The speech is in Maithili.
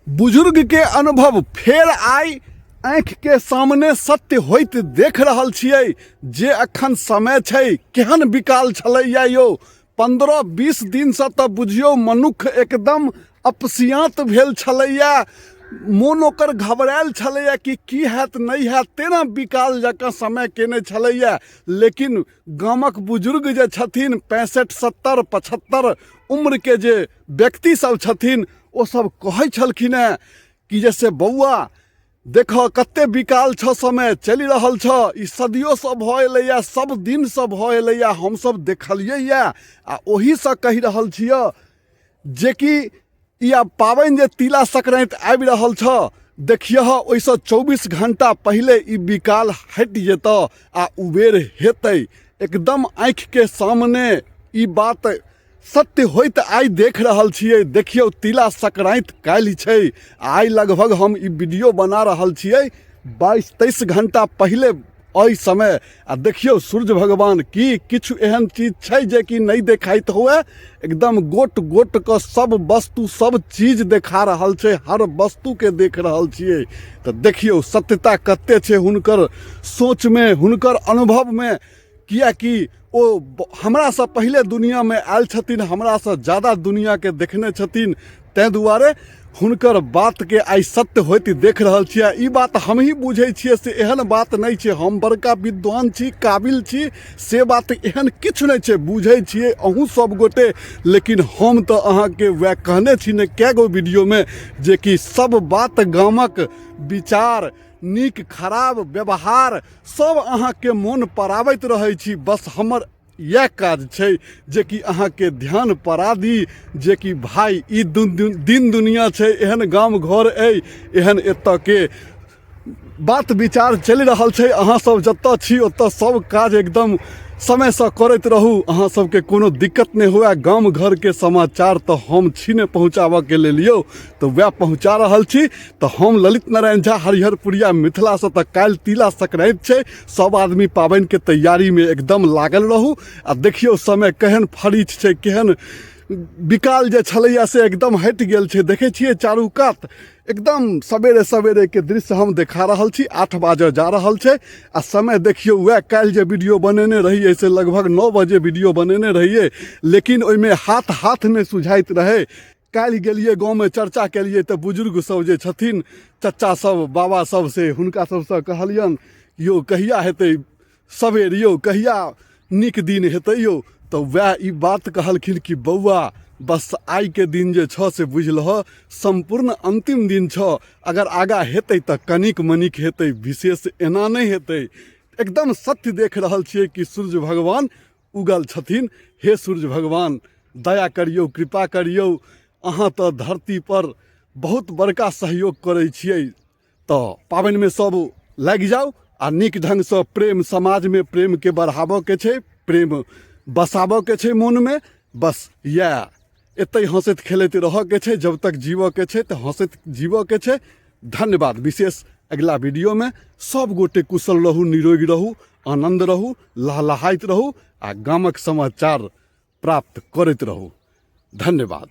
बुजुर्गके अनुभव फेर आइ आँखिके सामने सत्य होइत देख रहल छियै जे अखन समय छै केहन विकाल छलैया यौ। 15-20 दिनसँ तऽ बुझियौ मनुख एकदम अपसियाँत भेल छलैया, मोन ओकर घबरायल छलैया कि की हैत नहि हैत, तेना विकाल जकाँ समय केने छलैया। लेकिन गामक बुजुर्ग जे छथिन 65 70 75 उम्रके जे व्यक्ति सब छथिन ओ सब कहै छलखिन हेँ कि जे से बौआ देखऽ कते विकाल छऽ, समय चलि रहल छऽ, ई सदियोसँ भऽ एलैए, सब दिनसँ भऽ एलैए, हमसब देखलियैए आ ओहीसँ कहि रहल छियऽ जेकि ई आब पाबनि जे तिला संक्रान्ति आबि रहल छऽ, देखियह ओहिसँ 24 घंटा पहिले ई विकाल हटि जेतऽ आ उबेर हेतै। एकदम आँखिके सामने ई बात सत्य होइत आइ देख रहल छियै। देखियौ तिला संक्रान्ति काल्हि छै, आइ लगभग हम ई वीडियो बना रहल छियै 22-23 घंटा पहिले एहि समय, आ देखियौ सूर्य भगवान की किछु एहन चीज छै जे कि नहि देखाइत हुए, एकदम गोट गोट कऽ सब वस्तु सब चीज देखा रहल छै, हर वस्तुके देख रहल छियै। तऽ देखियौ सत्यता कते छै हुनकर सोचमे, हुनकर अनुभवमे, किएकि ओ हमरासँ पहिले दुनिआँमे आयल छथिन, हमरासँ ज्यादा दुनिआँके देखने छथिन, ताहि दुआरे हुनकर बातके आइ सत्य होइत देख रहल छियै। ई बात हमही बुझै छियै से एहन बात नहि छै, हम बड़का विद्वान छी, काबिल छी, से बात एहन किछु नहि छै, बुझै छियै अहूँ सब गोटे। लेकिन हम तऽ अहाँके वएह कहने छी ने कए गो वीडियोमे जेकि सब बात गामक विचार नीक खराब व्यवहार सब अहाँके मोन पराबैत रहै छी। बस हमर इएह काज छै जेकि अहाँके ध्यान परा दी जेकि भाय ई दिन दुनिया छै, एहन गाम घर अइ, एहन एतऽके बात विचार चलि रहल छै। अहाँ सब जतऽ छी ओतऽ सब काज एकदम समयसँ करैत रहू, अहाँ सबके कोनो दिक्कत नहि हुए। गाम घरके समाचार तऽ हम छी ने पहुँचाबऽके लेल यौ, तऽ वएह पहुँचा रहल छी। तऽ हम ललित नारायण झा हरिहरपुरिया मिथिलासँ। तऽ काल्हि तिला संक्रान्ति छै, सब आदमी पाबनिके तैयारीमे एकदम लागल रहू। आ देखियौ समय केहन फरीछ छै, केहन विकाल जे छलैया से एकदम हटि गेल छै। देखै छियै चारू कात एकदम सवेरे सवेरेके दृश्य हम देखा रहल छी। 8 बाजऽ जा रहल छै आ समय देखियौ वएह काल्हि जे वीडियो बनेने रहियै से लगभग 9 बजे वीडियो बनेने रहियै, लेकिन ओहिमे हाथ हाथ नहि सुझाइत रहै। काल्हि गेलियै गाँवमे, चर्चा केलियै तऽ बुजुर्ग सब जे छथिन, चच्चा सब, बाबा सब, से हुनका सबसँ कहलियनि यौ कहिया हेतै सबेर, यौ कहिया नीक दिन हेतै यौ? तऽ वएह ई बात कहलखिन कि बौआ बस आइके दिन जे छऽ से बुझि लह सम्पूर्ण अन्तिम दिन छऽ, अगर आगाँ हेतै तऽ कनिक मनिक हेतै, विशेष एना नहि हेतै। एकदम सत्य देख रहल छियै कि सूर्य भगवान उगल छथिन। हे सूर्य भगवान दया करियौ, कृपा करियौ, अहाँ तऽ धरतीपर बहुत बड़का सहयोग करै छियै। तऽ पाबनिमे सब लागि जाउ आ नीक ढङ्गसँ प्रेम, समाजमे प्रेमके बढ़ाबऽके छै, प्रेम बसाबऽके छै मोनमे, बस इएह एतहि हँसैत खेलैत रहऽके छै, जब तक जीवऽके छै तऽ हँसैत जीवऽके छै। धन्यवाद। विशेष अगिला वीडियोमे सब गोटे कुशल रहू, निरोगी रहू, आनन्द रहू, लहलहाइत रहू आ गामक समाचार प्राप्त करैत रहू। धन्यवाद।